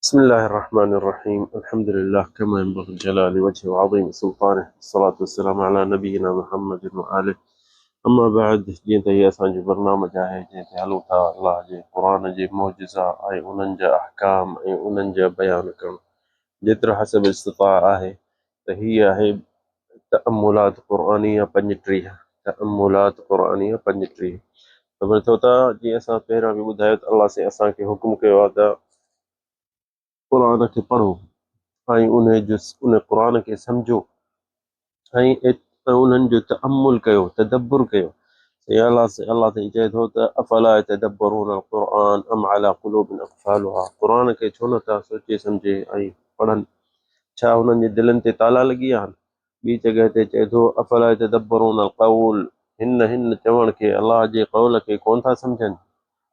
بسم الله الرحمن الرحيم الحمد لله كما ينبغي لجلال وجهه وعظيم سلطانه والصلاة والسلام على نبينا محمد وآله اما بعد جيئن ته هي اسان جو برنامج آهي جنهن تي هلون ٿا الله جي قرآن جي معجزا ۽ انهن جا احڪام ۽ انهن جا بيان ڪرڻ جيترو حسب استطاع آهي ته هي آهي تأملات قرآنيه 35 تأملات قرآنيه 35 خبر اٿو ته جيئن اسان پهريان به ٻڌايو ته الله سائين اسان کي حڪم ڪيو آهي ته قرآن کي پڙهو ۽ ان جو ان قرآن کي سمجهو ۽ انهن جو تأمل ڪيو، تدبر ڪيو. سائين الله سائين الله سائين چئي ٿو ته افلا يتدبرون القرآن ام على قلوب اقفالها قرآن کي ڇو نه ٿا سوچي سمجهي ۽ پڙهن ڇا هنن جي دلن تي تالا لڳي ويا آهن؟ ٻي جڳهه تي چئي ٿو افلا يتدبرون القول هن هن چوڻ کي الله جي قول کي ڪونه ٿا سمجهن؟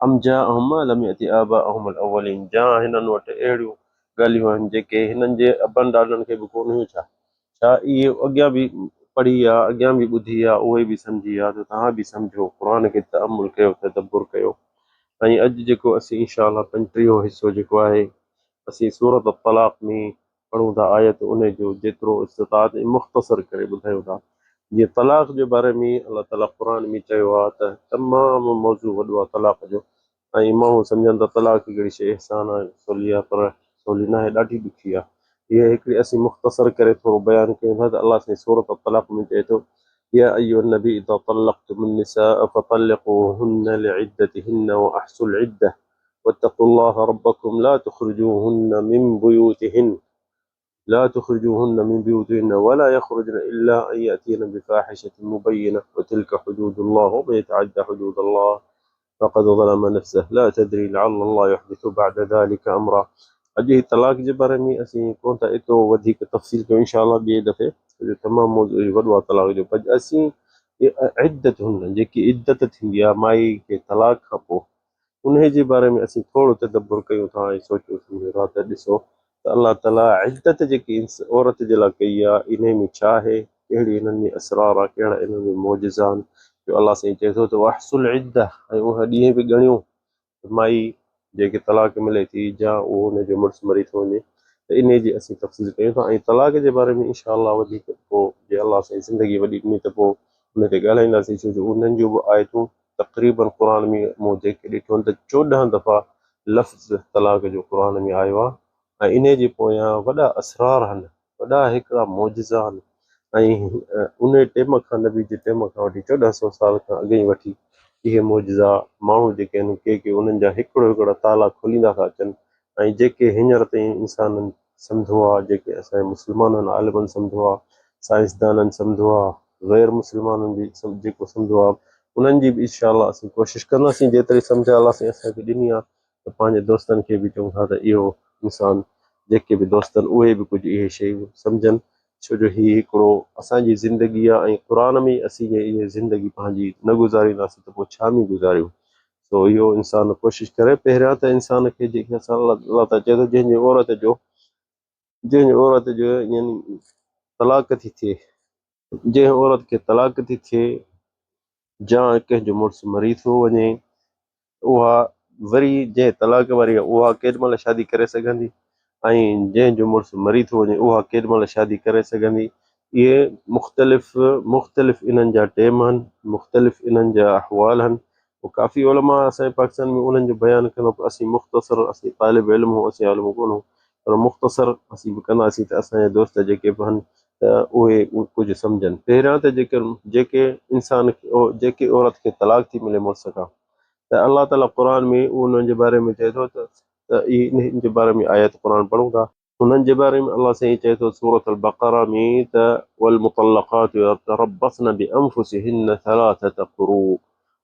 ام جاءهم ما لم يأت آباءهم الاولين جا هنن وٽ اهڙيون ڳالهيون آهن جيڪي هنن جي ابن ڏاڏن کي به ڪونه هيون ڇا؟ ڇا اهي اڳيان به پڙهي ها اڳيان به ٻڌي ها اهي به سمجهي ها ته توهان به سمجهو قرآن کي تأمل ڪيو تدبر ڪيو ۽ اڄ جيڪو اسين انشاء الله پنجٽيهون حصو جيڪو آهي اسين سورة الطلاق ۾ پڙهون ٿا آيت انهي جو جيترو استطاعت ۽ مختصر ڪري ٻڌايون ٿا جيئن طلاق جي باري ۾ الله تعالي قرآن ۾ چيو آهي ته تمام موضوع وڏو آهي طلاق جو ۽ ماڻهو سمجهن ته طلاق هڪڙي شيء احسان آهي سولي آهي پر سولي ناهي ڏاڍي ڏکي آهي هيء هڪڙي اسين مختصر ڪري ٿورو بيان ڪيون ٿا ته الله سائين سورة الطلاق ۾ چئي ٿو يا ايها النبي اذا طلقتم النساء فطلقوهن لعدتهن واحصوا العده واتقوا الله ربكم لا تخرجوهن من بيوتهن لا تخرجوهن من بيوتهن ولا يخرجن إلا أن يأتين بفاحشة مبينة وتلك حدود الله ومن يتعدى حدود الله فقد ظلم نفسه لا تدري لعل الله يحدث بعد ذلك أمرا. اڄ هي طلاق جي باري ۾ اسين ڪونه ٿا ايترو وڌيڪ تفصيل ڪيون انشاء الله ٻئي دفعي ڇو جو تمام موضوع هي وڏو آهي طلاق جو پر اسين عدت هن جيڪي عدت ٿيندي آهي مائي کي طلاق کان پوء انهيء جي باري ۾ اسين ٿورو تدبر ڪيون ٿا ۽ سوچيون سمجهون ٿا ته ڏسو ته الله تعاليٰ عدت جيڪي عورت جي لاء ڪئي آهي، انهيء ۾ ڇا آهي، ڪهڙي انهن ۾ اسرار آهي، ڪهڙا انهن ۾ معجزا آهن، جو الله سائين چئي ٿو ته واحصوا العدة ۽ اها ڏينهن به ڳڻيو ته مائي جنهن کي طلاق ملي ٿي يا اهو ان جو مڙس مري ٿو وڃي ته انهيء جي اسين تفصيل ڪيون ٿا ۽ طلاق جي باري ۾ انشاء الله وڌيڪ پوء جي الله سائين زندگي وڏي ڏني ته پوء ان تي ڳالهائينداسين ڇو جو انهن جون به آيتون تقريباً قرآن ۾ مون جيڪي ڏٺو آهن ته 14 دفعا لفظ طلاق جو قرآن ۾ آيو آهي ۽ انهي جي پويان وڏا اسرار آهن، وڏا هڪڙا معجزا آهن ۽ انهي ٽيم کان نبي جي ٽيم کان وٺي 14 سو سال کان اڳئين وٺي اهي معجزا ماڻهو جيڪي آهن ڪي ڪي انهن جا هڪڙو هڪڙا تالا کوليندا ٿا اچن ۽ جيڪي هينئر تائين انسانن سمجهو آ، جيڪي اسان جي مسلمانن عالمن سمجهو آ، سائنسدانن سمجهو آ، غير مسلمانن به جيڪو سمجهو آ، انهن جي به انشاء الله اسين ڪوشش ڪنداسين جيتري سمجهه الله سائين اسان کي ڏني آ ته پنهنجي دوستن کي به چئون ٿا ته اهو انسان جيڪي به دوست آهن اهي به ڪجهه اهي شيون سمجهن ڇو جو هي هڪڙو اسان جي زندگي آ ۽ قرآن ۾ اسين جي اهي زندگي پنهنجي نه گذارينداسين ته پوء ڇا ۾ گذاريون سو اهو انسان ڪوشش ڪري پهريان ته انسان کي جيڪي اسان الله تعالي چئي ٿو جنهن جي عورت جو جنهن جي عورت جو يعني طلاق ٿي ٿئي جنهن عورت کي طلاق ٿي ٿئي جا ڪنهن جو مڙس مري ٿو وڃي اها وري جنهن طلاق واري آهي اها ڪيڏي مهل شادي ڪري سگهندي ۽ جنهن جو مڙس مري ٿو وڃي اها ڪيڏي مهل شادي ڪري سگهندي اهي مختلف مختلف انهن جا ٽيم آهن مختلف انهن جا احوال آهن پوء ڪافي علماء اسان جي پاڪستان ۾ انهن جو بيان ڪندو پر اسين مختصر اسين طالب علم هون اسين عالم ڪونه هون پر مختصر اسين به ڪنداسين ته اسان جا دوست جيڪي به آهن ته اهي ڪجهه سمجهن پهريان ته جيڪر جيڪي انسان جيڪي عورت کي طلاق ٿي ملي مڙس کان ته الله تعالي قرآن ۾ انهن جي باري ۾ چئي ٿو ته اهي انهن جي باري ۾ آيت قرآن پڙهون ٿا انهن جي باري ۾ الله سائين چئي ٿو سورة البقره ۾ ته والمطلقات يتربصن بانفسهن ثلاثة قروء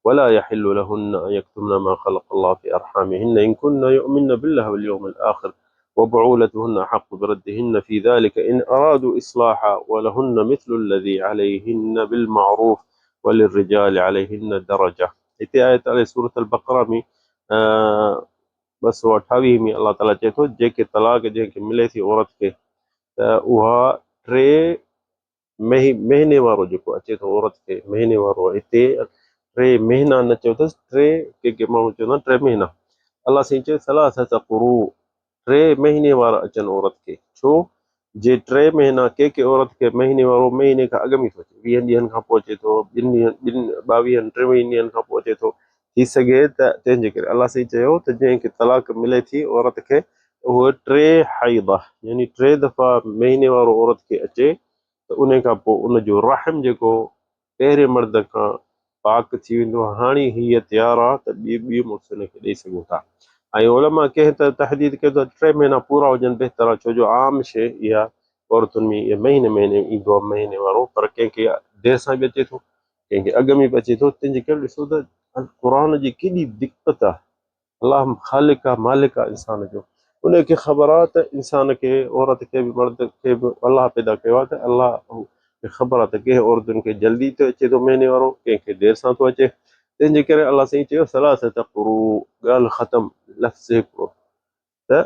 ولا يحل لهن ان يكتمن ما خلق الله في ارحامهن ان كن يؤمن بالله واليوم الاخر وبعولتهن احق بردهن في ذلك ان ارادوا اصلاحا ولهن مثل الذي عليهن بالمعروف وللرجال عليهن درجه هتي آيت آهي سورة البقره ۾ 228 ۾ الله تعاليٰ چئي ٿو جيڪي طلاق جنهن کي ملي ٿي عورت کي ته اها ٽي مهيني وارو جيڪو اچي ٿو عورت کي مهيني وارو هتي ٽي مهينا نه چيو اٿس ٽي ڪي ڪي ماڻهو چوندا آهن ٽي مهينا الله سائين چيو ثلاثة قروء ٽي مهيني وارا اچن عورت کي ڇو جي ٽي مهينا ڪي ڪي عورت کي مهيني وارو مهيني کان اڳ ۾ ٿو اچي ويهن ڏينهن کان پوء اچي ٿو ٻن ڏينهن ٻن ٻاويهن ٽيويهن ڏينهن کان پوء اچي ٿو ٿي سگهي ته تنهن جي ڪري الله سائين چيو ته جنهن کي طلاق ملي ٿي عورت کي اهو ٽي حيض يعني ٽي دفعا مهيني وارو عورت کي اچي ته ان کان پوء ان جو رحم جيڪو پهرين مرد کان پاڪ ٿي ويندو، هاڻي هيء تيار آ ته ٻي ٻي مڙس هن کي ڏئي سگهون ٿا. ۽ علماء ڪنهن ته تحديد ڪيو ته ٽي مهينا پورا هجن بهتر آ ڇو جو عام شيء اها عورتن ۾ اها مهيني مهيني ايندو آ مهيني وارو پر ڪنهن کي دير سان به اچي ٿو ڪنهن کي اڳ ۾ به اچي ٿو تنهن جي ڪري ڏسو ته قرآن جي ڪيڏي دقت آ. الله خالق آ مالڪ آ انسان جو ان کي خبر آ ته انسان کي عورت کي به مرد کي به الله پيدا ڪيو آ ته الله کي خبر آ ته ڪنهن عورتن کي جلدي ٿو اچي ٿو مهيني وارو ڪنهن کي دير سان ٿو اچي تنهن جي ڪري الله سائين چيو ثلاثه قروء ڳالهه ختم لفظ هڪڙو ته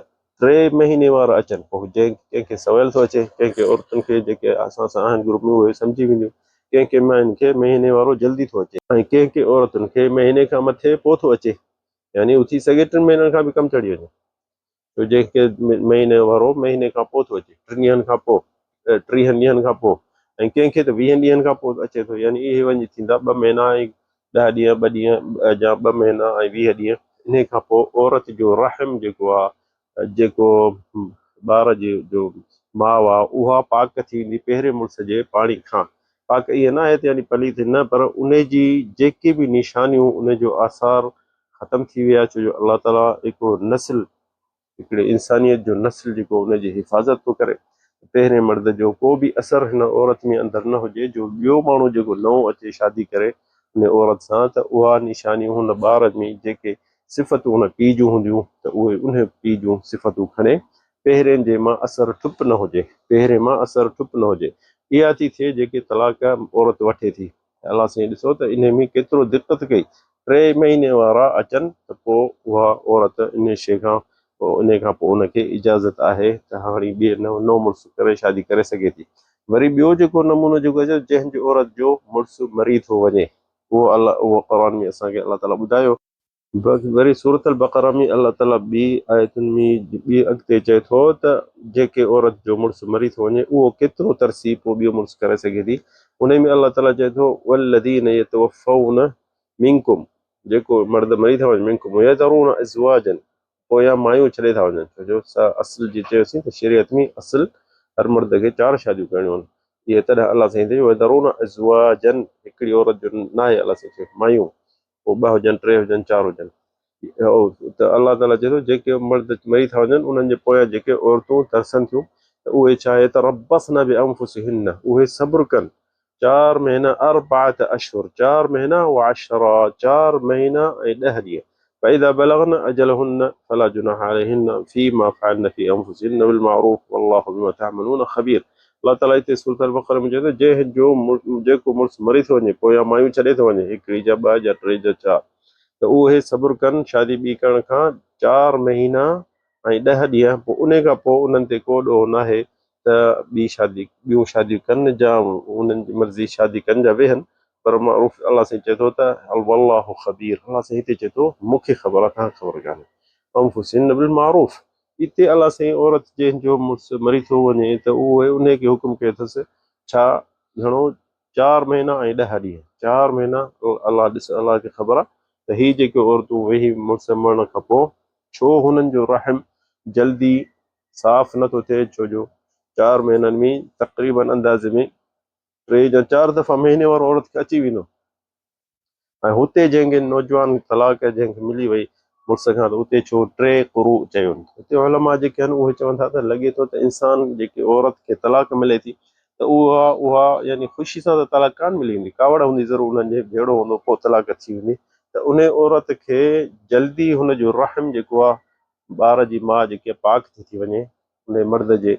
ٽي مهيني وارا اچن پوء جنهن ڪنهن کي سويل ٿو اچي ڪنهن کي عورتن کي جيڪي اسان سان آهن گروپ ۾ اهي سمجهي وينديون ڪنهن ڪنهن ماين کي مهيني وارو جلدي ٿو اچي ۽ ڪنهن ڪنهن عورتن کي مهيني کان مٿي پوء ٿو اچي يعني اهو ٿي سگهي ٽن مهينن کان به ڪم چڙهي وڃي ڇو جنهن کي مهيني وارو مهيني کان پوء ٿو اچي ٽن ڏينهن کان پوء ٽيهن ڏينهن کان پوء ۽ ڪنهن کي ته ويهن ڏينهن کان پوء اچي ٿو يعني اهي وڃي ٿيندا ٻه مهينا ۽ ڏهه ڏينهن ٻه ڏينهن يا ٻه مهينا ۽ ويهه ڏينهن انهي کان پوء عورت جو رحم جيڪو آ جيڪو ٻار جي جو ماء آ اها پاڪ ٿي ويندي پهرين مڙس جي پاڻي کان پاڪ ائين ناهي ته يعني پليت نه پر انهي جي جيڪي به نشانيون انهي جو آثار ختم ٿي ويا ڇو جو الله تعالي هڪڙو نسل هڪڙي انسانيت جو نسل جيڪو ان جي حفاظت ٿو ڪري ته پهرين مرد جو ڪو به اثر هن عورت ۾ اندر نه هجي جو ٻيو ماڻهو جيڪو نئون اچي شادي ڪري ان عورت سان ته اها نشانيون هن ٻار ۾ جيڪي صفتون ان پيء جون هونديون ته اهي ان پيء جون صفتون کڻي پهرين جي مان اثر ٺپ نه هجي پهرين مان اثر ٺپ نه هجي اها ٿي ٿئي جيڪي طلاق عورت وٺي ٿي. الله سائين ڏسو ته انهي ۾ ڪيترو دقت ڪئي ٽي مهيني وارا اچن ته پوء اها عورت انهي شيء کان انهي کان پوء ان کي اجازت آهي ته هاڻي ٻئي نئون مڙس ڪري شادي ڪري سگهي ٿي وري ٻيو جيڪو نمونو جيڪو اچي جنهن جي عورت جو مڙس مري ٿو وڃي اهو الله اهو قرآن ۾ اسان کي الله تعالي ٻڌايو. وري سورة البقره ۾ الله تعالي ٻي آيتن ۾ ٻي اڳتي چئي ٿو ته جيڪي عورت جو مڙس مري ٿو وڃي اهو ڪيترو ترسي پوء ٻيو مڙس ڪري سگهي ٿي انهي ۾ الله تعالي چئي ٿو والذين يتوفون منڪم جيڪو مرد مري ٿا وڃن منڪم ويذرون ازواجا پويان مايون ڇڏي ٿا وڃن ڇو جو اصل جي چيوسين ته شريعت ۾ اصل هر مرد کي چار شاديون ڪرڻيون آهن اهي تڏهن الله سائين چيو ويذرون ازواجا هڪڙي عورت جو ناهي الله سائين چيو مايون پوء ٻه هجن، ٽي هجن، چار هجن. ته الله تعاليٰ چئي ٿو، جيڪي مرد مري ٿا وڃن، انهن جي پويان جيڪي عورتون ترسن ٿيون ته اهي ڇا يتربصن بانفسهن اهي صبر ڪن چار مهينا اربعة اشهر چار مهينا وعشرا چار مهينا ۽ ڏهه ڏينهن فاذا بلغن اجلهن فلا جناح عليهن فيما فعلن في انفسهن بالمعروف والله بما تعملون خبير الله تعاليٰ هتي سورة البقره ۾ چئي ٿو جنهن جو جيڪو مڙس مري ٿو وڃي پويان مايون ڇڏي ٿو وڃي هڪڙي جا ٻه جا ٽي جا چار ته اهي صبر ڪن شادي ٻي ڪرڻ کان چار مهينا ۽ ڏهه ڏينهن پوء انهي کان پوء انهن تي ڪو ڏوهه ناهي ته ٻي شادي ٻيون شاديون ڪن جا انهن جي مرضي شادي ڪن جا ويهن پر معروف الله سائين چئي ٿو ته والله خبير الله سائين هتي چئي ٿو مون کي خبر آهي توهان کي خبر ڪانهي انفسهن بالمعروف اتي الله سائين عورت جنهن جو مڙس مري ٿو وڃي ته اهي انهي کي حڪم ڪيو اٿس ڇا گهڻو چار مهينا ۽ ڏهه ڏينهن چار مهينا الله ڏس الله کي خبر آهي ته هي جيڪي عورتون ويهي مڙس مرڻ کان پوء ڇو هنن جو رحم جلدي صاف نٿو ٿئي ڇو جو چار مهينن ۾ تقريبن اندازي ۾ ٽي يا چار دفعا مهيني وارو عورت کي اچي ويندو ۽ هتي جنهن کي نوجوان طلاق جنهن کي ملي وئي مڙس کان ته اتي ڇو ٽي قروء چيو هتي علماء جيڪي آهن اهي چون ٿا ته لڳي ٿو ته انسان جيڪي عورت کي طلاق ملي ٿي ته اها اها يعني خوشي سان ته طلاق ڪانه ملي ويندي ڪاوڙ هوندي ضرور انهن جي جهيڙو هوندو پوء طلاق ٿي ويندي ته ان عورت کي جلدي هن جو رحم جيڪو آهي ٻار جي ماء جيڪي پاڪ ٿي ٿي وڃي انهيء مرد جي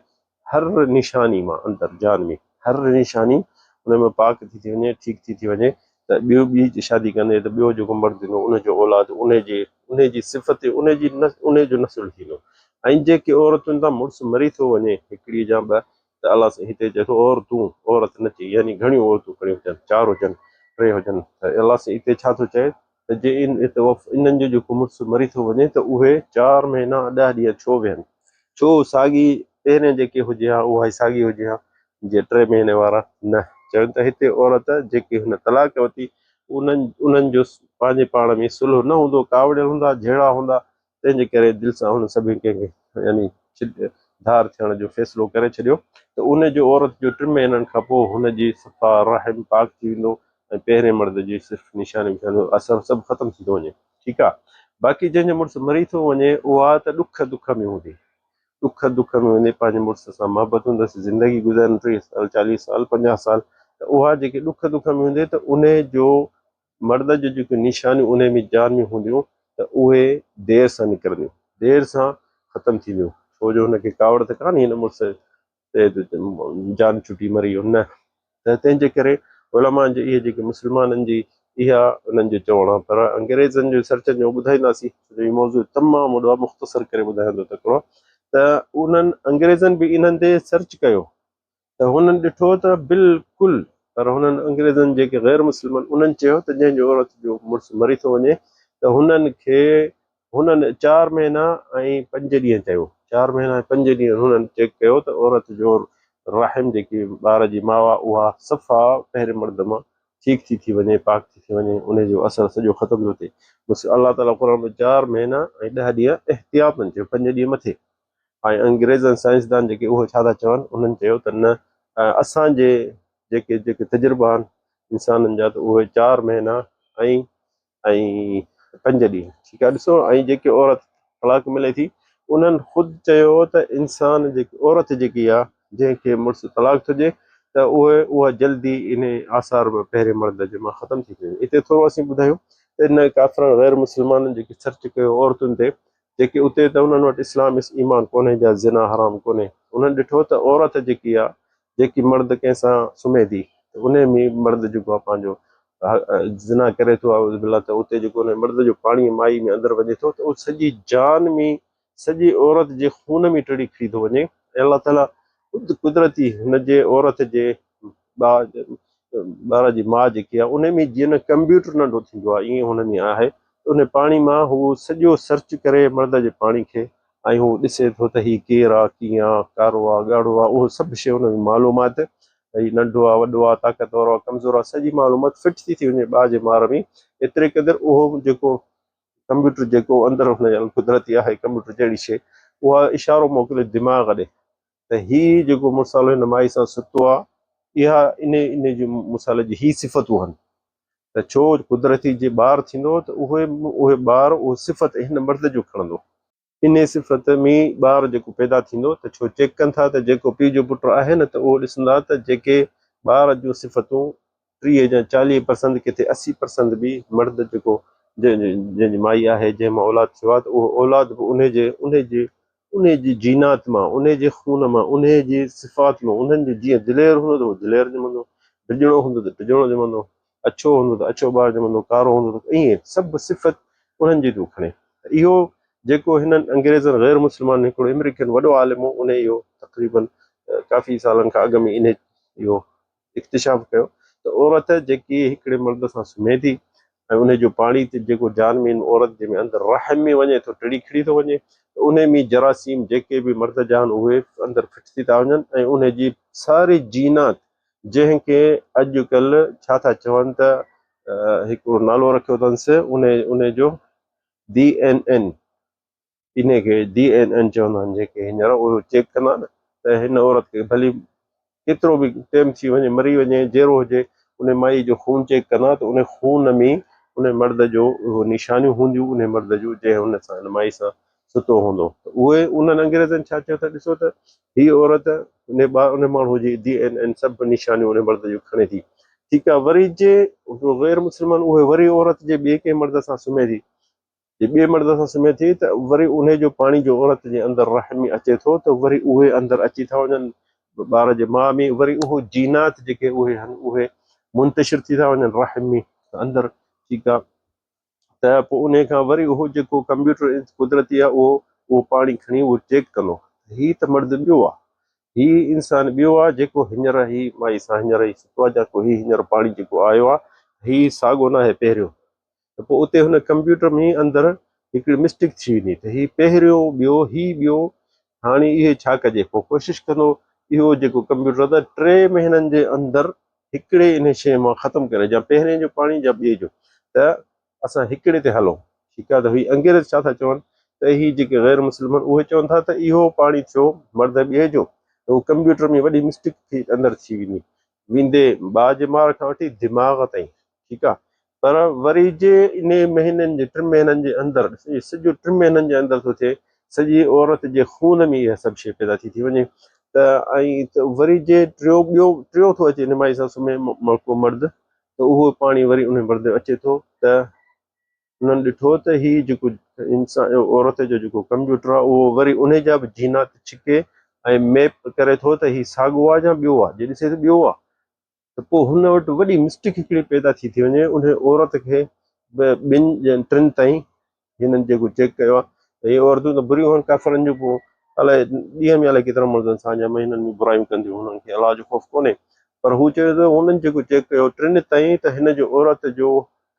هر نشاني مان اندر جان ۾ هر نشاني ان مان پاڪ ٿي ٿي وڃي، ٺيڪ ٿي ٿي وڃي ته ٻيو ٻي شادي ڪندي ته ٻيو جيڪو مرد ايندو ان جو اولاد ان جي ان جي صفت ان جي ان جو نسل ٿيندو ۽ جيڪي عورتن تان مڙس مري ٿو وڃي هڪڙي يا ٻه ته الله سائين هتي چئي ٿو عورتون عورت نه چئي يعني گهڻيون عورتون کڻي هجن چار هجن ٽي هجن ته الله سائين هتي ڇا ٿو چئي ته جي انهن جو جيڪو مڙس مري ٿو وڃي ته اهي چار مهينا ڏهه ڏينهن ڇو ويهن؟ ڇو ساڳي پهرين جيڪي هجي ها اها ئي ساڳي هجي ها جي ٽي مهيني وارا نه چون ته هتي عورت جيڪي هن طلاق ورتي انهن انهن جو پنهنجي پاڻ ۾ صلح نه هوندو ڪاوڙيل هوندا جهيڙا هوندا تنهن جي ڪري دل سان هن سڀني ڪنهن کي يعني ڌار ٿيڻ جو فيصلو ڪري ڇڏيو ته ان جو عورت جو ٽن مهينن کان پوء هن جي صفا رحم پاڪ ٿي ويندو ۽ پهرين مرد جي صرف نشاني وشاني اثر سڀ ختم ٿي ٿو وڃي ٺيڪ آ باقي جنهن جو مڙس مري ٿو وڃي اها ته ڏک دک ۾ هوندي ڏک دک ۾ هوندي پنهنجي مڙس سان محبت هوندس زندگي گذارن 30 سال 40 سال 50 سال ته اها جيڪي ڏک دک ۾ هوندي ته ان جو مرد جو جيڪي نشانيون ان ۾ جان ۾ هونديون ته اهي دير سان نڪرنديون دير سان ختم ٿينديون ڇو جو هن کي ڪاوڙ ته ڪانهي هن مڙس جان ڇٽي مري ويو نه ته تنهن جي ڪري علماء جي اهي جيڪي مسلمانن جي اها انهن جو چوڻ آهي پر انگريزن جو سرچن جو ٻڌائينداسين ڇو جو هي موضوع تمام وڏو آهي مختصر ڪري ٻڌايان ٿو تڪڙو ته انهن انگريزن به انهن تي سرچ ڪيو ته هنن ڏٺو ته بلڪل پر هنن انگريزن جيڪي غير مسلمان انهن چيو ته جنهن جو عورت جو مڙس مري ٿو وڃي ته هنن کي هنن چار مهينا ۽ پنج ڏينهن چيو. چار مهينا ۽ پنج ڏينهن هنن چيڪ ڪيو ته عورت جو رحم جيڪي ٻار جي ماء آ اها صفا پهرين مرد مان ٺيڪ ٿي ٿي وڃي پاڪ ٿي ٿي وڃي انهي جو اثر سڄو ختم ٿو ٿئي. بس الله تعالي قرآن ۾ چار مهينا ۽ ڏهه ڏينهن احتياطن چيو پنج ڏينهن مٿي ۽ انگريزن سائنسدان جيڪي اهو ڇا ٿا چون انهن چيو ته نه اسان جي جيڪي جيڪي تجربا آهن انسانن جا ته اهي چار مهينا ۽ ۽ پنج ڏينهن ٺيڪ آهي ڏسو ۽ جيڪي عورت طلاق ملي ٿي انهن خود چيو ته انسان جيڪي عورت جيڪي آهي جنهن کي مڙس طلاق ٿو ڏئي ته اهي اها جلدي ان آثار ۾ پهرين مرد جي مان ختم ٿي وڃي اتي ٿورو اسين ٻڌايون ته ان ڪافرن غير مسلمانن جيڪي سرچ ڪيو عورتن تي جيڪي اتي ته انهن وٽ اسلام اس ايمان ڪونهي جا زنا حرام ڪونهي انهن ڏٺو ته عورت جيڪي آ جيڪي مرد ڪنهن سان سمهي ٿي ته انهي ۾ مرد جيڪو آ پنهنجو زنا ڪري ٿو اعوذ بالله ته اتي جيڪو انهي مرد جو پاڻي مائي ۾ اندر وڃي ٿو ته اهو سڄي جان ۾ سڄي عورت جي خون ۾ ٽڙي کڙي ٿو وڃي ۽ الله تعالي خود قدرتي هن جي عورت جي ٻار جي ماء جيڪي آهي ان ۾ جيئن نه ڪمپيوٽر ننڍو ٿيندو آهي ائين هن ۾ آهي ان پاڻي مان هو سڄو سرچ ڪري مرد جي پاڻي کي ۽ هو ڏسي ٿو ته هي ڪير آهي ڪيئن آهي ڪارو آهي ڳاڙهو آهي اهو سڀ شيء ان ۾ معلومات هي ننڍو آهي وڏو آهي طاقتور آهي ڪمزور آهي سڄي معلومات فٽ ٿي ٿي وڃي ٻاء جي مار ۾ ايتري قدر اهو جيڪو ڪمپيوٽر جيڪو اندر هن جي قدرتي آهي ڪمپيوٽر جهڙي شيء اها اشارو موڪلي دماغ ڏي ته هي جيڪو مصالحو هن مائي سان ستو آ، اها انهي انهي جي مصالحي جي هي صفتون هن ته ڇو قدرتي جي ٻار ٿيندو ته اهي اهي ٻار اهو صفت هن مرد جو کڻندو. انهي صفت ۾ ٻار جيڪو پيدا ٿيندو ته ڇو چيڪ ڪن ٿا ته جيڪو پيء جو پٽ آهي نه ته اهو ڏسندا ته جيڪي ٻار جون صفتون 30 يا 40 پرسنت ڪٿي 80 پرسنت به مرد جيڪو جنهن جي مائي آهي جنهن مان اولاد ٿيو آهي ته اهو اولاد به انهي جي انهي جي انهي جي جينات مان انهي جي خون مان انهي جي صفات مان انهن جي جيئن دلير هوندو ته اهو دلير ڄمندو ڊڄڻو هوندو ته ڊڄڻو ڄمندو اڇو هوندو ته اڇو ٻار ڄمندو ڪارو هوندو ته ائين سڀ صفت انهن جي ٿو کڻي ته اهو جيڪو هنن انگريزن غير مسلمانن هڪڙو امريڪن وڏو عالم هو انهي اهو تقريبن ڪافي سالن کان اڳ ۾ انهي اهو اڪتشاف ڪيو ته عورت جيڪي هڪڙي مرد سان سمهي ٿي ۽ انهي جو پاڻي جيڪو جان ۾ عورت جي ۾ اندر رحم ۾ وڃي ٿو ٽڙي کڙي ٿو وڃي ته انهي ۾ جراثيم جيڪي به مرد جا آهن اهي اندر فٽ ٿي ٿا وڃن ۽ انهي جي ساري جينات جنهن کي اڄ ڪلهه ڇا ٿا چون ته هڪڙو نالو رکيو اٿنس انهي انهي جو ڊي اين اين انهي کي ڊي اين اين چوندا آهن جيڪي هينئر اهو چيڪ ڪندا نه ته هن عورت کي ڀلي ڪيترو به ٽيم ٿي وڃي مري وڃي جيئرو هجي ان مائي جو خون چيڪ ڪندا ته ان خون ۾ ان مرد جو اهو نشانيون هونديون ان مرد جو جنهن هن سان ان مائي سان ستو هوندو ته اهي انهن انگريزن ڇا چيو ته ڏسو ته هي عورت ان ٻار ان ماڻهو جي ڊي اين اين سڀ نشانيون ان مرد جو کڻي ٿي ٺيڪ آهي وري جي غير مسلمان اهي وري عورت جي ٻئي ڪنهن مرد سان سمهي ٿي جي ٻئي مرد سان سمهي ٿي ته وري انهي جو پاڻي جو عورت جي اندر رحم ۾ اچي ٿو ته وري اهي اندر اچي ٿا وڃن ٻار جي ماء ۾ وري اهو جينات جيڪي اهي هن اهي منتشر ٿي ٿا وڃن رحم ۾ اندر ٺيڪ آ ته پوء انهي کان وري اهو جيڪو ڪمپيوٽر قدرتي آ اهو اهو پاڻي کڻي اهو چيڪ ڪندو هي ته مرد ٻيو آ هي انسان ٻيو آ جيڪو هينئر هي مائي سان هينئر هي ستو آ جيڪو هي هينئر پاڻي جيڪو آيو آ هي ساڳو ناهي پهريون ته پوء اتي هن ڪمپيوٽر ۾ اندر هڪڙي مسٽيڪ ٿي ويندي ته هي پهريون ٻيو هي ٻيو هاڻي اهي ڇا ڪجي؟ پوء ڪوشش ڪندو اهو جيڪو ڪمپيوٽر ته ٽي مهينن جي اندر هڪڙي انهي شيء مان ختم ڪري يا پهرين جو پاڻي يا ٻئي جو ته اسان هڪڙي تي هلون ٺيڪ آهي ته هي انگريز ڇا ٿا چون ته هي جيڪي غير مسلم آهن اهي چون ٿا ته اهو پاڻي ٿيو مرد ٻئي جو ته اهو ڪمپيوٽر ۾ وڏي مسٽيڪ ٿي اندر ٿي ويندي ويندي با جي مار کان وٺي دماغ تائين ٺيڪ آ پر وري جي انهي مهينن جي ٽن مهينن جي اندر اهي سڄو ٽن مهينن جي اندر ٿو ٿئي سڄي عورت جي خون ۾ اها سڀ شيء پيدا ٿي ٿي وڃي ته ۽ ته وري جي ٽيو ٻيو ٽيو ٿو اچي ان مائي سان سمهي ڪو مرد ته اهو پاڻي وري انهي مرد اچي ٿو ته انهن ڏٺو ته هي جيڪو انسان عورت جو جيڪو ڪمپيوٽر آهي اهو وري انهي جا به جينات ڇڪي ۽ ميپ ڪري ٿو ته هي ساڳو آهي يا ٻيو آهي جي ڏسي ته ٻيو آهي ته پوء هن وٽ وڏي مسٽيڪ هڪڙي پيدا ٿي ٿي وڃي انهي عورت کي به ٻن يا ٽن تائين هنن جيڪو چيڪ ڪيو آهي ته اهي عورتون ته بريون هن ڪافرن جون پوء الائي ڏينهن ۾ الائي ڪيترن مردن سان يا مهينن ۾ برايون ڪنديون هنن کي الله جو خوف ڪونهي پر هو چيو ته هنن جيڪو چيڪ ڪيو ٽن تائين ته هن جو عورت جو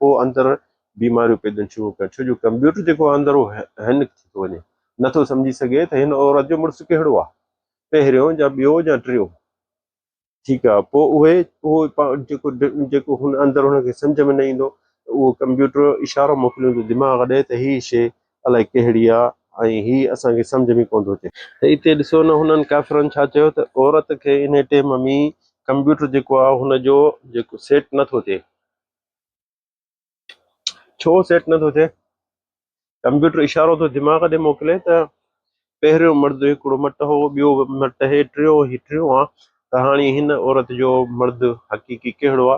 پوء اندر بيماريون پيدا شروع ڪيون ڇو جو ڪمپيوٽر جيڪو اندر اهو هينڪ ٿي ٿو وڃي نٿو سمجهي سگهي ته هن عورت جو مڙس ڪهڙو آهي پهريون يا ٻيو يا ٽيون. ٺيڪ آ پوء اهي اهو جيڪو جيڪو هن اندر هن کي سمجهه ۾ نه ايندو ته اهو ڪمپيوٽر اشارو موڪليندو دماغ ڏي ته هي شيء الائي ڪهڙي آ ۽ هي اسان کي سمجهه ۾ ڪونه ٿو اچي. ته اتي ڏسو نه هنن ڪافرن ڇا چيو ته عورت کي انهي ٽيم ۾ ڪمپيوٽر جيڪو آ هن جو جيڪو سيٽ نه ٿو ٿئي. ڇو سيٽ نه ٿو ٿئي؟ ڪمپيوٽر اشارو ٿو دماغ ڏي موڪلي ته پهريون مرد هڪڙو مٽ هو، ٻيو مٽ هي، ٽيون هي ٽيون آ ته هاڻي هن عورت جو مرد حقيقي ڪهڙو آ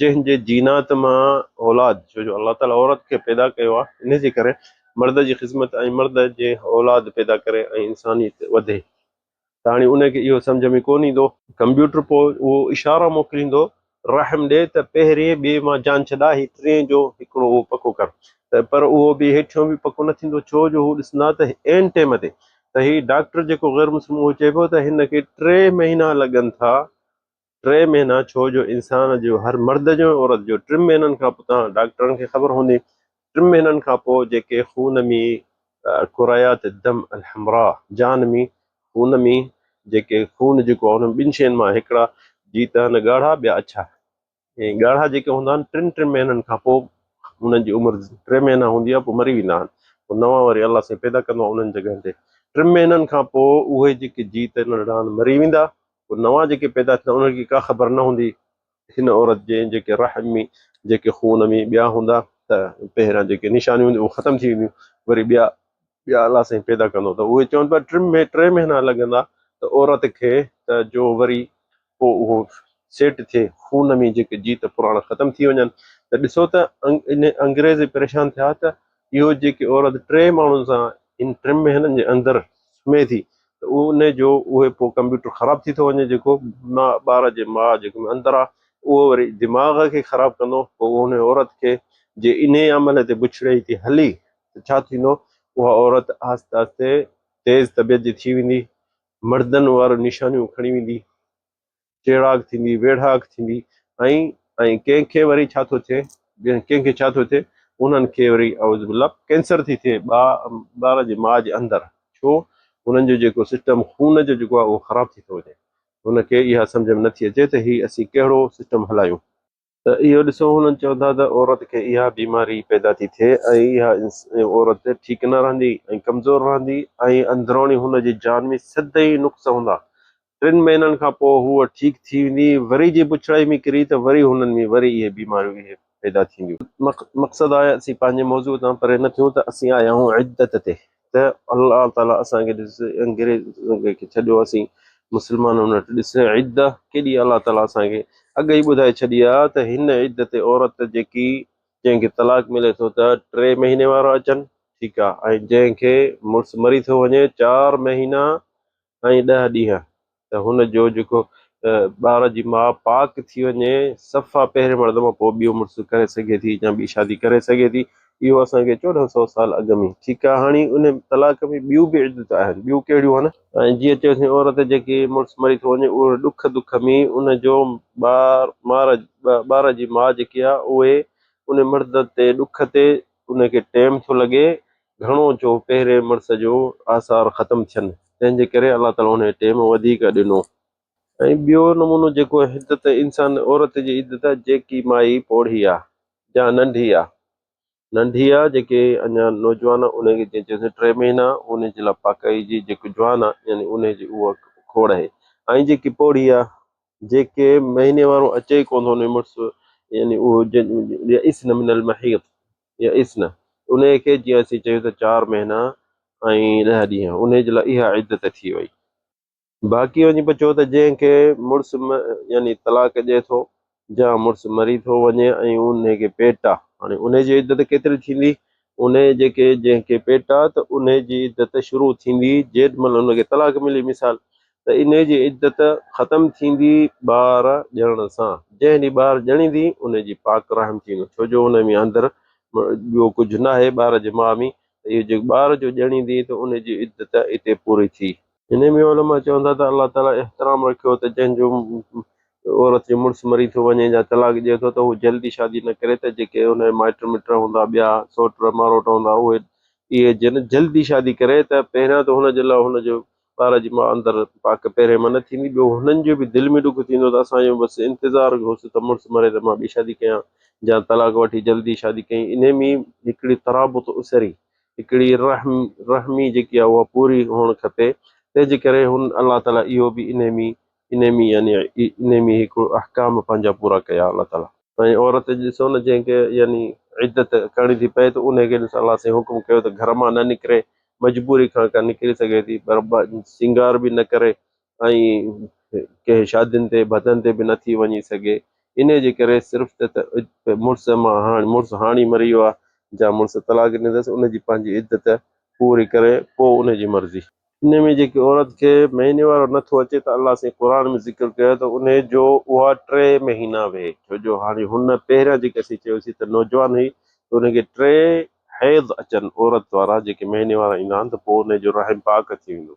جنهن جي جينات مان اولاد، ڇو جو الله تعالي عورت کي پيدا ڪيو آ انهي جي ڪري مرد جي خذمت ۽ مرد جي اولاد پيدا ڪري ۽ انسانيت وڌي. ته هاڻي ان کي اهو سمجهه ۾ ڪونه ايندو. ڪمپيوٽر پوء اهو اشارا موڪليندو رحم ڏي ته پهرين ٻئي مان جان ڇڏا هي ٽئين جو هڪڙو اهو پڪو ڪر ته پر اهو به هيٺيون به پڪو نه ٿيندو ڇو جو هو ڏسندا ته عين ٽيم تي ته هي ڊاڪٽر جيڪو غير مسلم اهو چئي پيو ته هن کي ٽي مهينا لڳن ٿا ٽي مهينا ڇو جو انسان جو هر مرد جو ۽ عورت جو ٽن مهينن کان پوء توهان ڊاڪٽرن کي خبر هوندي ٽن مهينن کان پوء جيڪي خون ۾ ڪريات الدم الحمراء جان ۾ خون ۾ جيڪي خون جيڪو آهي انهن ٻن شين مان هڪڙا جيت آهن ڳاڙها ٻيا اڇا ۽ ڳاڙها جيڪي هوندا آهن ٽن ٽن مهينن کان پوء انهن جي عمر ٽي مهينا هوندي آهي پوء مري ويندا آهن پوء نوان وري الله سائين پيدا ڪندو آهي انهن جڳهن تي ٽن مهينن کان پوء اهي جيڪي جيت ننڍڙا آهن مري ويندا پوء نوان جيڪي پيدا ٿيندا انهن کي ڪا خبر نه هوندي هن عورت جي جيڪي رحم ۾ جيڪي خون ۾ ٻيا هوندا ته پهريان جيڪي نشانيون هونديون اهي ختم ٿي وينديون وري ٻيا ٻيا الله سائين پيدا ڪندو ته اهي چون پيا ٽن ۾ ٽي مهينا لڳندا ته عورت کي ته جو وري پوء اهو سيٽ ٿئي خون ۾ جيڪي جيت پراڻا ختم ٿي وڃن ته ڏسو ته ان انگريز پريشان ٿيا ته اهو جيڪي عورت ٽي ماڻهن سان ان ٽن مهينن جي اندر سمهي ٿي ته ان جو اهي پوء ڪمپيوٽر خراب ٿي ٿو وڃي جيڪو ٻار جي ماء جيڪو اندر آ اهو وري دماغ کي خراب ڪندو پوء ان عورت کي جي انهي عمل تي بڇڙائي تي هلي ته ڇا ٿيندو اها عورت آهستي آهستي تيز طبيعت جي ٿي ويندي مردن واريون نشانيون کڻي ويندي چيڙاڪ ٿيندي، ويڙهاڪ ٿيندي ۽ ۽ ڪنهن کي وري ڇا ٿو ٿئي، ڪنهن کي ڇا ٿو ٿئي، انهن کي وري اعوذ بالله ڪينسر ٿي ٿئي ٻار جي ماء جي اندر، ڇو انهن جو جيڪو سسٽم خون جو جيڪو آهي اهو خراب ٿي ٿو وڃي، هن کي اها سمجهه ۾ نٿي اچي ته هي اسين ڪهڙو سسٽم هلايون. ته اهو ڏسو هنن چون ٿا ته عورت کي اها بيماري پيدا ٿي ٿئي ۽ اها عورت ٺيڪ نه رهندي ۽ ڪمزور رهندي ۽ اندروني هن جي جان ۾ سدائين نقص هوندا. ٽن مهينن کان پوء هوء ٺيڪ ٿي ويندي، وري جي بڇڙائي ۾ ڪري ته وري هنن ۾ وري اهي بيماريون اهي پيدا ٿينديون. مقصد آهي اسين پنهنجي موضوع تان پري نه ٿيون ته اسين آيا آهيون عدت تي ته الله تعالي اسان کي ڏس انگريز کي ڇڏيو اسين مسلمانن وٽ ڏس عده ڪيڏي الله تعالي اسان کي اڳ ئي ٻڌائي ڇڏي آ ته هن عده تي عورت جيڪي جنهن کي طلاق ملي ٿو ته ٽي مهيني وارا اچن ٺيڪ آ ۽ جنهن کي مڙس مري ٿو وڃي چار مهينا ۽ ڏهه ڏينهن ته هن جو جيڪو ٻار جي ماء پاڪ ٿي وڃي صفا پهرين مرد مان پوء ٻيو مڙس ڪري سگهي ٿي يا ٻي شادي ڪري سگهي ٿي اهو اسان کي 14 سو سال اڳ ۾ ٺيڪ آ هاڻي ان طلاق ۾ ٻيون به عدت آهن ٻيون ڪهڙيون آهن ۽ جيئن چيوسين عورت جيڪي مڙس مري ٿو وڃي اهو ڏک دک ۾ ان جو ٻار مار ٻار جي ماء جيڪي آ اهي ان مرد تي ڏک تي ان کي ٽيم ٿو لڳي گهڻو جو پهرين مڙس جو آثار ختم ٿين، تنهن جي ڪري الله تعاليٰ انهي ٽيم وڌيڪ ڏنو. ۽ ٻيو نمونو جيڪو عدت انسان عورت جي عدت جيڪي مائي پوڙهي آ يا ننڍي آ ننڍي آ جيڪي اڃا نوجوان آ انهي کي جيئن چيوسين ٽي مهينا انهي جي لاء پاڪائي جي جيڪو جوان آ يعني انهي جي اها کوڙ آهي ۽ جيڪي پوڙهي آ جيڪي مهيني وارو اچي ئي ڪونه ٿو انهي مڙس يعني اهو يئسن من المحيض يئسن انهي کي جيئن اسين چيو ته چار مهينا ۽ ڏهه ڏينهن انهي جي لاء اها عدت ٿي وئي. باقي وڃي بچيو ته جنهن کي مڙس يعني طلاق ڏئي ٿو جا مڙس مري ٿو وڃي ۽ انهي کي پيٽ آ هاڻي انهي جي عدت ڪيتري ٿيندي انهي جيڪي جنهن کي پيٽ آ ته انهي جي عدت شروع ٿيندي جيڏ مهل ان کي طلاق ملي مثال ته انهي جي عدت ختم ٿيندي ٻار ڄڻڻ سان جنهن ڏينهن ٻار ڄڻيندي انهي جي پاڪ رحم ٿيندو ڇو جو انهي ۾ اندر ٻيو ڪجهه ناهي ٻار جي ماء ۾ ته اهو جيڪو ٻار جو ڄڻيندي ته انهي جي عدت اتي پوري ٿي. انهيء ۾ علماء چون ٿا ته الله تعاليٰ احترام رکيو ته جنهن جو عورت جو مڙس مري ٿو وڃي يا طلاق ڏئي ٿو ته هو جلدي شادي نه ڪري ته جيڪي ان جا مائٽ مٽ هوندا ٻيا سوٽ ماروٽ هوندا اهي اهي جن جلدي شادي ڪري ته پهريان ته هن جي لاء هن جو ٻار جي ماء اندر پاڪ پهرين مان نه ٿيندي ٻيو هنن جو به دل ۾ ڏک ٿيندو ته اسان جو بس انتظار هوس ته مڙس مري ته مان ٻي شادي ڪيان يا طلاق وٺي جلدي شادي ڪئي انهي ۾ هڪڙي ترابط اسري هڪڙي رحم رحمي جيڪي آهي اها پوري هئڻ کپي تنهن جي ڪري هن الله تعالي اهو به انهي ۾ انهي ۾ يعني انهي ۾ هڪڙو احڪام پنهنجا پورا ڪيا الله تعالي. ۽ عورت ڏسو نه جنهن کي يعني عدت ڪرڻي ٿي پئي ته انهي کي ڏس الله سائين حڪم ڪيو ته گهر مان نه نڪري مجبوري کان ڪا نڪري سگهي ٿي پر سينگار به نه ڪري ۽ ڪنهن شادين تي ڀتن تي به نٿي وڃي سگهي انهي جي ڪري صرف ته مڙس مان هاڻ مڙس هاڻ ئي مري ويو آهي جا مڙس طلاق ڏني اٿس ان جي پنهنجي عدت پوري ڪري پوء ان جي مرضي. انهي ۾ جيڪي عورت کي مهيني وارو نٿو اچي ته الله سائين قرآن ۾ ذڪر ڪيو ته انهي جو اها ٽي مهينا ويهي ڇو جو هاڻي هن پهريان جيڪي اسين چيوسين ته نوجوان هئي ته ان کي ٽي حيض اچن عورت وارا جيڪي مهيني وارا ايندا آهن ته پوء انهي جو رحم پاڪ ٿي ويندو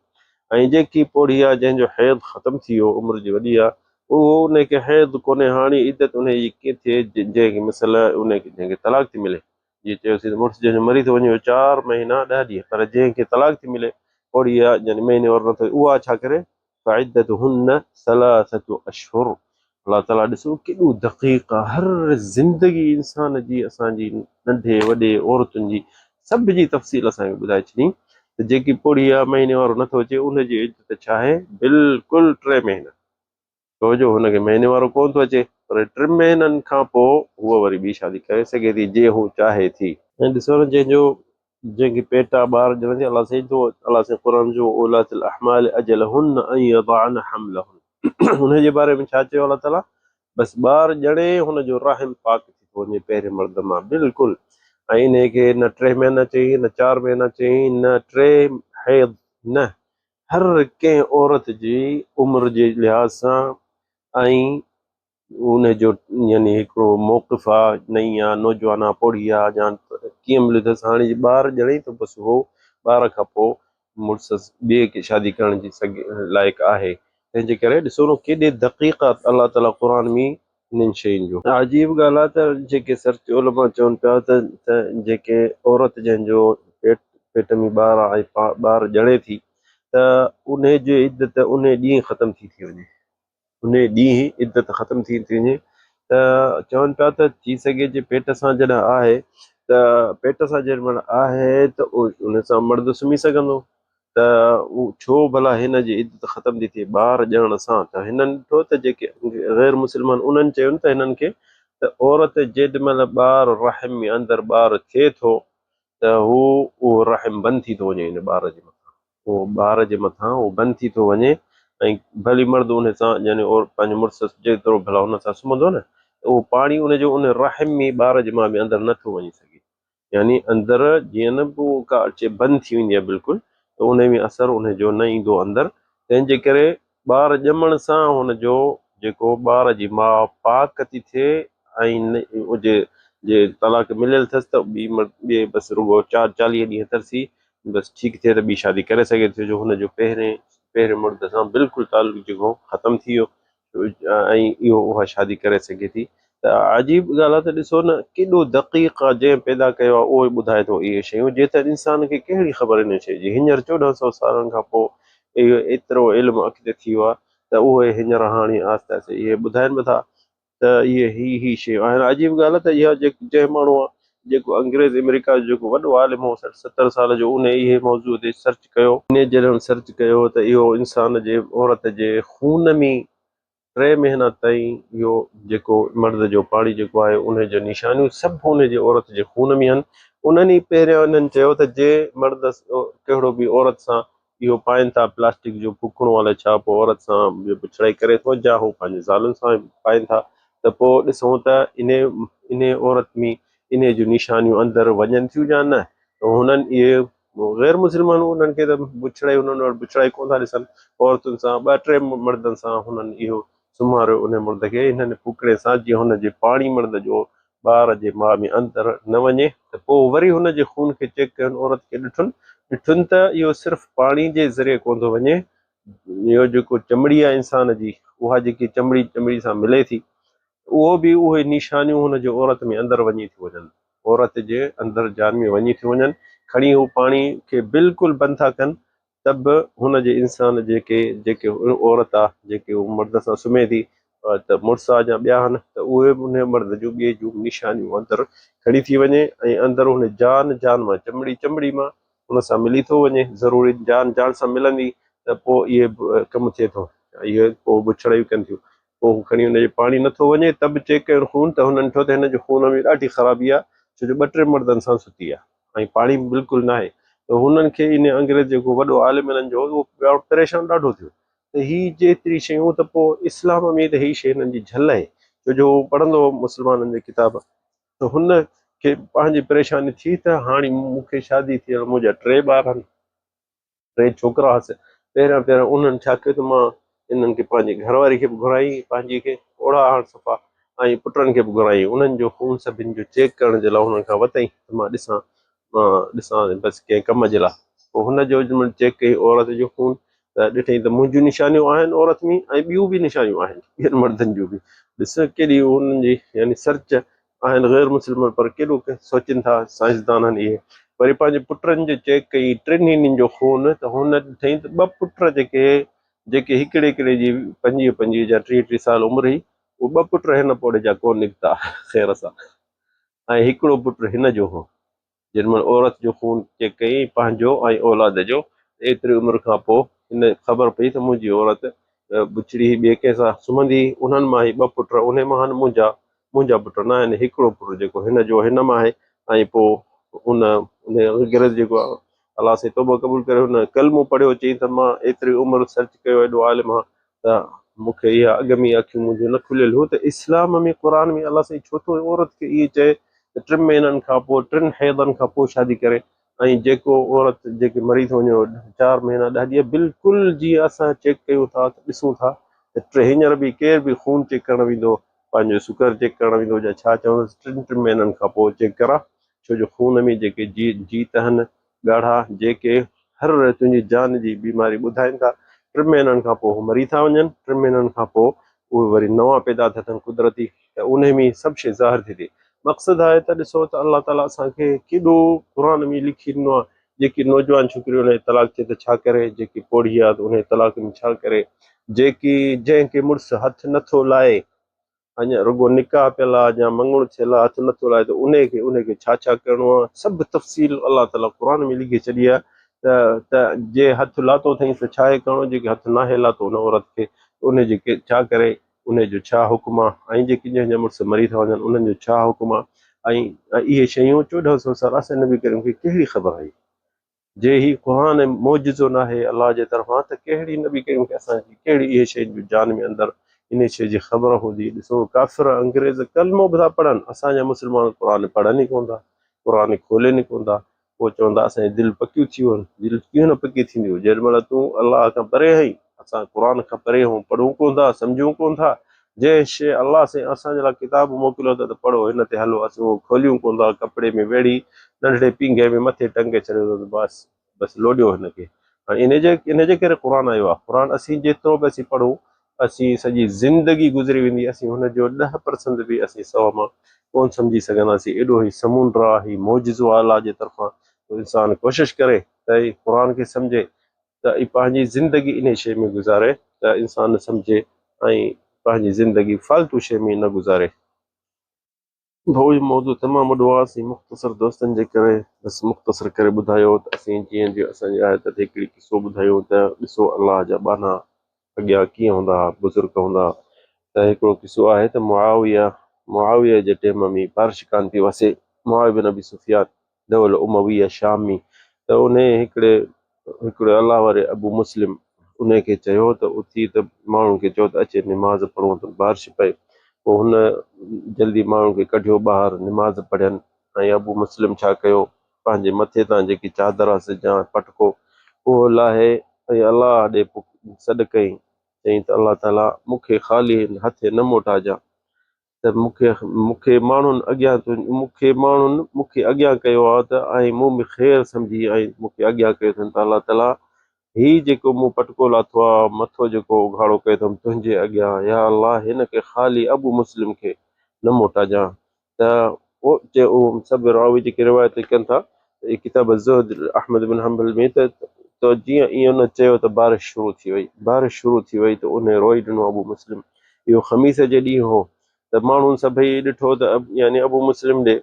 ۽ جيڪي پوڙهي آ جنهن جو حيض ختم ٿي ويو عمر جي وڏي آ اهو انهي کي حيض ڪونهي هاڻي عدت انهي جي ڪيئن ٿئي جنهن کي مثل انهي کي جنهن کي طلاق ٿي ملي جيئن چيوسين ته مڙس جنهن جو مري ٿو وڃي اهو چار مهينا ڏهه ڏينهن پر جنهن کي طلاق ٿي ملي پوڙهي آ يعني مهيني وارو نٿو اها ڇا ڪري فعدتهن ثلاثة اشهر الله تعالي ڏسو ڪيڏو دقيق آ هر زندگي انسان جي اسان جي ننڍي وڏي عورتن جي سڀ جي تفصيل اسان کي ٻڌائي ڇڏي ته جيڪي پوڙهي آ مهيني وارو نٿو اچي ان جي عدت ڇا آهي بلڪل ٽي مهينا ڇو جو هن کي مهيني وارو ڪونه ٿو اچي پر ٽن مهينن کان پوء هوء وري ٻي شادي ڪري سگهي ٿي جي هو چاهي ٿي. ۽ ڏسو نه جنهن جو جنهن کي پيٽ آ ٻار ڄڻ ٿي الله سائين ٿو الله سائين قرآن جو اولات الاحمال اجلهن ان يضعن حملهن ان جي باري ۾ ڇا چيو الله تعالي بس ٻار ڄڻي هن جو رحم پاڪ ٿي ٿو وڃي پهرين مرد مان بلڪل ۽ انهي کي نه ٽي مهينا چئي نه چار مهينا چئي نه ٽي حيض نه هر ڪنهن عورت جي عمر جي لحاظ سان ۽ ان جو يعني هڪڙو موقف آ، نئين آ، نوجوان آ، پوڙهي آ يا ڪيئن ملي اٿس هاڻي جي ٻار ڄڻي ته بس هو ٻار کان پوء مڙس ٻئي کي شادي ڪرڻ جي سگهه لائق آهي تنهن جي ڪري ڏسو نه ڪيڏي دقيق آ الله تعالي قرآن ۾ انهن شين جو. عجيب ڳالهه آ ته جيڪي سرچ علماء چون پيا ته ته جيڪي عورت جنهن جو پيٽ پيٽ ۾ ٻار آ ۽ ٻار ڄڻي ٿي ته انهي جي عدت انهي ڏينهن ختم ٿي ٿي وڃي. انهيء ڏينهن عدت ختم ٿي ٿي وڃي ته چون پيا ته ٿي سگهي جي پيٽ سان جڏهن آهي ته پيٽ سان جيڏي مهل آهي ته ان سان مرد سمهي سگهندو ته ڇو ڀلا هن جي عدت ختم ٿي ٿئي ٻار ڄڻڻ سان ته هنن ڏٺو ته جيڪي غير مسلمان انهن چيو ته هنن کي ته عورت جيڏي مهل ٻار رحم ۾ اندر ٻار ٿئي ٿو ته هو اهو رحم بند ٿي ٿو وڃي ان ٻار جي مٿان اهو ٻار جي مٿان اهو بند ٿي ٿو وڃي ۽ ڀلي مرد ان سان يعني پنهنجو مڙس جيترو ڀلا ان سان سمهندو نه ته اهو پاڻي ان جو ان رحم ۾ ٻار جي مان ۾ اندر نه ٿو وڃي سگهي يعني اندر جيئن نه پوء ڪا اچي بند ٿي ويندي آهي بلڪل ته ان ۾ اثر ان جو نه ايندو اندر تنهن جي ڪري ٻار ڄمڻ سان هن جو جيڪو ٻار جي ماء پاڪ ٿي ٿئي ۽ جي جي طلاق مليل اٿس ته ٻي مرد ٻي بس رڳو چار چاليهه ڏينهن ترسي بس ٺيڪ ٿئي ته ٻي شادي ڪري سگهي ٿي جو هن جو پهرين پهرين مرد سان بلڪل تعلق جيڪو ختم ٿي ويو ۽ اهو اها شادي ڪري سگهي ٿي ته ته عجيب ڳالهه آهي ته ڏسو نه ڪيڏو دقيق آهي جنهن پيدا ڪيو آهي اهو ئي ٻڌائي ٿو اهي شيون جي ته انسان کي ڪهڙي خبر انهن شين جي هينئر 14 سئو سالن کان پوء اهو ايترو علم اڳتي ٿي ويو آهي ته اهي هينئر هاڻي آهستي آهستي اهي ٻڌائين به ٿا ته اهي هي هي شيون آهن. عجيب ڳالهه آهي ته اها جنهن ماڻهوء جيڪو انگريز امريڪا جو جيڪو وڏو عالم هو 60 70 سال جو انهي اهي موضوع تي سرچ ڪيو. انهي جڏهن سرچ ڪيو ته اهو انسان جي عورت جي خون ۾ ٽي مهينا تائين اهو جيڪو مرد جو پاڻي جيڪو آهي انهي جو نشانيون سڀ انهي جي عورت جي خون ۾ آهن. انهن ئي پهريان انهن چيو ته جي مرد ڪهڙو به عورت سان اهو پائين ٿا پلاسٽڪ جو ڦوڪڻو الائي ڇا پوء عورت سان به بڇڙائي ڪري ٿو جا هو پنهنجي زالن سان پائين ٿا ته پوء ڏسون ته انهي انهي عورت ۾ انهي جون نشانيون اندر وڃن ٿيون يا نه ته هنن اهي غير مسلمان انهن کي ته بڇڙائي انهن وٽ بڇڙائي ڪونه ٿا ڏسن عورتن سان ٻه ٽي مردن سان هنن اهو سمهاريو انهي مرد کي انهن ڦوڪڻي سان جيئن هن جي پاڻي مرد جو ٻار جي ماء ۾ اندر نه وڃي ته پوء وري هن جي خون کي چيڪ ڪين عورت کي ڏٺن ڏٺن ته اهو صرف پاڻي جي ذريعي ڪونه ٿو وڃي اهو جيڪو چمڙي آهي انسان جي اها جيڪي چمڙي چمڙي سان ملي ٿي اهو به اهي نشانيون هن جي عورت ۾ اندر وڃي ٿيون وڃن، عورت جي اندر جان ۾ وڃي ٿيون وڃن، کڻي هو پاڻي کي بلڪل بند ٿا ڪن ته به هن جي انسان جيڪي جيڪي عورت آ جيڪي هو مرد سان سمهي ٿي ته مڙس آ يا ٻيا آهن ته اهي به انهي مرد جون ٻئي جون نشانيون اندر کڻي ٿي وڃي ۽ اندر هن جان جان مان چمڙي چمڙي مان ان سان ملي ٿو وڃي، ضروري جان جان سان ملندي ته پوء اهي ڪم ٿئي ٿو، اهي پوء بڇڙايون ڪن ٿيون، پوء هو کڻي ان جي پاڻي نٿو وڃي ته به چيڪ ڪيون خون ته هنن ڏٺو ته هن جي خون ۾ ڏاڍي خرابي آهي ڇو جو ٻه ٽي مردن سان ستي آهي ۽ پاڻي به بلڪل ناهي ته هنن کي ان انگريز جيڪو وڏو عالم هنن جو هو اهو پريشان ڏاڍو ٿيو ته هي جيتري شيون ته پوء اسلام ۾ ته هي شي هنن جي جهل آهي ڇو جو هو پڙهندو هو مسلمانن جي ڪتاب ته هن کي پنهنجي پريشاني ٿي ته هاڻي مون کي شادي ٿيل منهنجا ٽي ٻار آهن، ٽي ڇوڪرا هئس، پهريان پهريان انهن ڇا ڪيو ته مان انهن کي پنهنجي گهر واري کي به گهرائي پنهنجي کي پوڙها هاڻ صفا ۽ پٽن کي به گهرائي انهن جو خون سڀن جو چيڪ ڪرڻ جي لاء انهن کان وتئي ته مان ڏسان مان ڏسان بس ڪنهن ڪم جي لاء پوء هن جو جنهن مهل چيڪ ڪئي عورت جو خون ته ڏٺئي ته منهنجون نشانيون آهن عورت ۾ ۽ ٻيون به نشانيون آهن ٻين مردن جون به ڏس ڪيڏي انهن جي يعني سرچ آهن غير مسلمان پر ڪيڏو سوچين ٿا سائنسدان آهن اهي وري پنهنجي پٽن جو چيڪ ڪئي ٽنهي جو خون ته هن ڏٺئي ته ٻه پٽ جيڪي جيڪي هڪڙي هڪڙي جي 25 25 يا 30 30 سال عمر هئي اهي ٻه پٽ هن پوڙهي جا ڪونه نڪتا خير سان ۽ هڪڙو پٽ هن جو هو جنھن مھل عورت جو خون چيڪ ڪيائين پنھنجو ۽ اولاد جو ته ايتري عمر کان پوء ھن خبر پئي ته منھنجي عورت بڇڙي ھئي ٻئي ڪنھن سان سمھندي ھئي انھن مان ھي ٻه پٽ انھي مان ھن منھنجا منھنجا پٽ نه آھن ھڪڙو پٽ جيڪو ھن جو ھن مان آھي ۽ پوء ان انھي انگريز جيڪو الله سائين توبه قبول ڪري هن ڪلمو پڙهيو چيائين ته مان ايتري عمر سرچ ڪيو ايڏو عالم آهيان ته مون کي اها اڳ ۾ اکيون منهنجون نه کليل هيون ته اسلام ۾ قرآن ۾ الله سائين ڇو ٿو عورت کي ائين چئي ته ٽن مهينن کان پوء ٽن حيضن کان پوء شادي ڪري ۽ جيڪو عورت جيڪي مري ٿو وڃي چار مهينا 10 ڏينهن بلڪل جيئن اسان چيڪ ڪيون ٿا ته ڏسون ٿا ته ٽي هينئر به ڪير به خون چيڪ ڪرڻ ويندو پنهنجو شگر چيڪ ڪرڻ ويندو يا ڇا چوندس ٽن ٽن مهينن کان پوء چيڪ ڪرا ڇو جو خون ۾ جيڪي جيت آهن ڳاڙها جيڪي هر تنهنجي جان جي بيماري ٻڌائين ٿا ٽن مهينن کان پوء هو مري ٿا وڃن ٽن مهينن کان پوء اهي وري نوان پيدا ٿا ٿين قدرتي ته انهي ۾ سڀ شيء ظاهر ٿي ٿئي مقصد آهي ته ڏسو ته الله تعالي اسان کي ڪيڏو قرآن ۾ لکي ڏنو آهي جيڪي نوجوان ڇوڪري انهي طلاق ٿئي ته ڇا ڪري جيڪي پوڙهي آهي ته انهي طلاق ۾ ڇا ڪري جيڪي جنهن کي مڙس هٿ نٿو لائي اڃا رڳو نڪاح پيل آ يا مڱڻ ٿيل آ هٿ نٿو لائي ته انهي کي انهي کي ڇا ڇا ڪرڻو آ سڀ تفصيل الله تعالي قرآن ۾ لکي ڇڏي آ ته ته جي هٿ لاتو اٿئينس ته ڇا آهي ڪرڻو جيڪي هٿ ناهي لاتو ان عورت کي ته انهي جي ڇا ڪري انهي جو ڇا حڪم آ ۽ جيڪي جنهن جا مڙس مري ٿا وڃن انهن جو ڇا حڪم آ ۽ اهي شيون 14 سو سال اسان نبي ڪريم کي ڪهڙي خبر هئي جي هي قرآن معجزو ناهي الله جي طرفان ته ڪهڙي نبي ڪريم کي اسان جي ڪهڙي اهي شيء جو جان ۾ اندر انهي شيء جي خبر هوندي. ڏسو ڪافر انگريز ڪلمو به ٿا پڙهن اسان جا مسلمان قرآن پڙهن ئي ڪونه ٿا قرآن کولين ئي ڪونه ٿا پوء چوندا اسان جي دل پڪيون ٿي ويون دل ڪيئن نه پڪي ٿينديون جيڏي مهل تون الله کان پري آهين اسان قرآن کان پري آهيون پڙهون ڪونه ٿا سمجهون ڪونه ٿا جنهن شيء الله سائين اسان جي لاء ڪتاب موڪليو اٿو ته پڙهو هن تي هلو اسين اهو کوليون ڪونه ٿا ڪپڙي ۾ ويڙهي ننڍڙي پينگهي ۾ مٿي ٽنگي ڇڏيو اٿس بس بس لوڏيو هن کي هاڻي ان جي ان جي ڪري قرآن آيو آهي قرآن اسين جيترو به اسين پڙهون اسين سڄي زندگي گذري ويندي اسين هن جو 10% به اسين سو مان ڪون سمجهي سگهنداسين ايڏو هي سمونڊ آ هي معجزو آ الله جي طرفان ته انسان ڪوشش ڪري ته هي قرآن کي سمجهي ته هي پنهنجي زندگي انهي شيء ۾ گذاري ته انسان سمجهي ۽ پنهنجي زندگي فالتو شيء ۾ نه گذاري. ڀائو هي موضوع تمام وڏو آ اسين مختصر دوستن جي ڪري بس مختصر ڪري ٻڌايو ته اسين جيئن جو اسان جي آهي ته هڪڙي قصو ٻڌايون ته ڏسو الله جا ٻانها اڳيان ڪيئن هوندا ها بزرگ هوندا ها ته هڪڙو قصو آهي ته معاويه معاويه جي ٽيم ۾ بارش ڪانه پئي وسي معاويه بن ابي سفيان دوله امويه شام ۾ ته انهي هڪڙي هڪڙي الله واري ابو مسلم انهي کي چيو ته اٿي ته ماڻهن کي چئو ته اچي نماز پڙهون ته بارش پئي پوء هن جلدي ماڻهن کي ڪڍيو ٻاهر نماز پڙهين ۽ ابو مسلم ڇا ڪيو پنهنجي مٿي تان جيڪي چادر هئس يا پٽڪو اهو لاهي ۽ الله ڏي سڏ ڪئي چيائين ته الله تعاليٰ مون کي خالي هٿين نه موٽائجان ته مون کي مون کي ماڻهن اڳيان مون کي ماڻهن مون کي اڳيان ڪيو آهي ته ۽ مون ۾ خير سمجهي ۽ مون کي اڳيان ڪيو اٿن ته الله تعاليٰ هي جيڪو مون پٽڪو لاٿو آ، مٿو جيڪو اگهاڙو ڪيو اٿم تنهنجي اڳيان، يا الله هن کي خالي ابو مسلم کي نه موٽائجان ته اهو سڀ راوي جيڪي روايت ڪن ٿا ته ڪتاب الزهد احمد بن حنبل ۾ ته ته جيئن ائين ان چيو ته بارش شروع ٿي وئي، بارش شروع ٿي وئي ته انهي روئي ڏنو ابو مسلم. اهو خميس جي ڏينهن هو ته ماڻهن سڀئي ڏٺو ته يعني ابو مسلم ڏي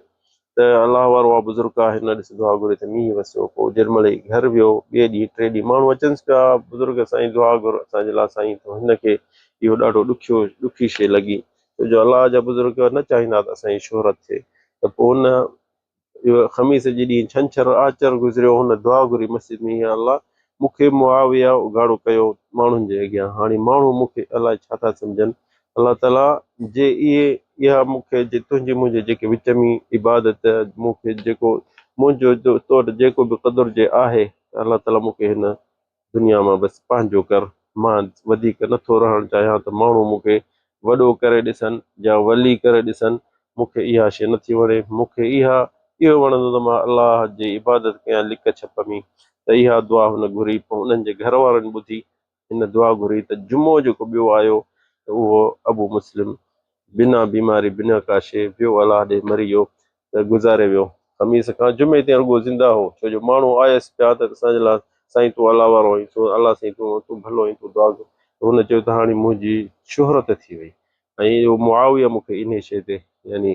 ته الله وارو آ بزرگ آ هن ڏس دعا گهري ته مينهن وسيو پوء جيڏي مهل هي گهر ويو ٻئي ڏينهن ٽئين ڏينهن ماڻهو اچنس پيا بزرگ سائين دعا گهر اسان جي لاء سائين ته هن کي اهو ڏاڍو ڏکيو ڏکي شيء لڳي ڇو جو الله جا بزرگ نه چاهيندا ته اسان جي شهرت ٿئي ته پوء هن اهو خميس جي ڏينهن ڇنڇر آچر گذريو هن دعا گهري مسجد ۾ يا الله مون کي معاويه اگهاڙو ڪيو ماڻهن جي اڳيان هاڻي ماڻهو مون کي الائي ڇا ٿا سمجهن الله تعالي جي اهي اها مون کي جي تنهنجي منهنجي جيڪي وچ ۾ عبادت مون کي جيڪو منهنجو تو وٽ جيڪو به قدر جي آهي ته الله تعالي مون کي هن دنيا مان بس پنهنجو ڪر، مان وڌيڪ نه ٿو رهڻ چاهيان ته ماڻهو مون کي وڏو ڪري ڏسن يا ولي ڪري ڏسن، مون کي اها شيء نه ٿي وڻي، مون کي اها اهو وڻندو ته مان الله جي عبادت ڪيان لڪ ڇپ ۾، ته اها دعا هن گهري، پوء انهن جي گهر وارن ٻڌي هن دعا گهري ته جمعو جيڪو ٻيو آيو ته اهو ابو مسلم بنا بيماري بنا ڪا شيء ويو الله ڏي مري ويو ته گذاري ويو. خميس کان جمعي تائين رڳو زنده هو، ڇو جو ماڻهو آيس پيا ته اسان جي لاء سائين تون الله وارو آهين، سو الله سائين تون تون ڀلو آهين، تون دعا گهر. ته هن چيو ته هاڻي منهنجي شهرت ٿي وئي ۽ اهو معاويه مون کي انهيء شيء تي يعني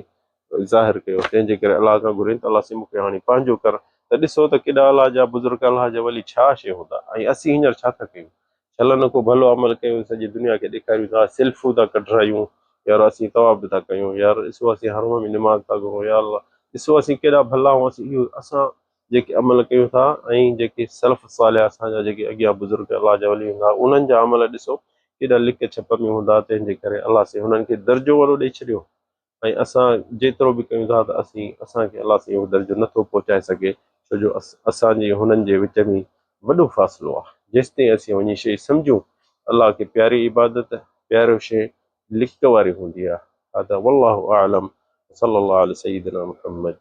ظاهر ڪيو، تنهن جي ڪري الله کان گهرين ته الله سائين مون کي هاڻي پنهنجو ڪر ته ڏسو ته ڪيڏا الله جا بزرگ الله جا ولي ڇا شيء هوندا ۽ اسين هينئر ڇا ٿا ڪيون؟ ڇل نه ڪو ڀلو عمل ڪيون سڄي دنيا کي ڏيکاريون ٿا سيلفون ٿا ڪڍرايون يار اسين طواف به ٿا ڪيون يار ڏسو اسين حرم ۾ نماز ٿا گهرون يا الله ڏسو اسين ڪيڏا ڀلا آهيون اسين اهو اسان جيڪي عمل ڪيون ٿا ۽ جيڪي سلف صالح اسان جا جيڪي اڳيان بزرگ الله جا ولي هوندا انهن جا عمل ڏسو ڪيڏا لڪ ڇپ ۾ هوندا تنهن جي ڪري الله سائين هنن کي درجو وڏو ڏئي ڇڏيو ۽ اسان جيترو به ڪيون ٿا ته اسين اسان کي الله سائين اهو درجو نه ٿو پهچائي سگهي ڇو جو اسان جي هنن جي وچ ۾ وڏو فاصلو آهي جيستائين اسين وڃي شيء سمجهون الله کي پياري عبادت پيارو شيء لڪ واري هوندي آهي هذا والله اعلم وصلي الله علي سيدنا محمد.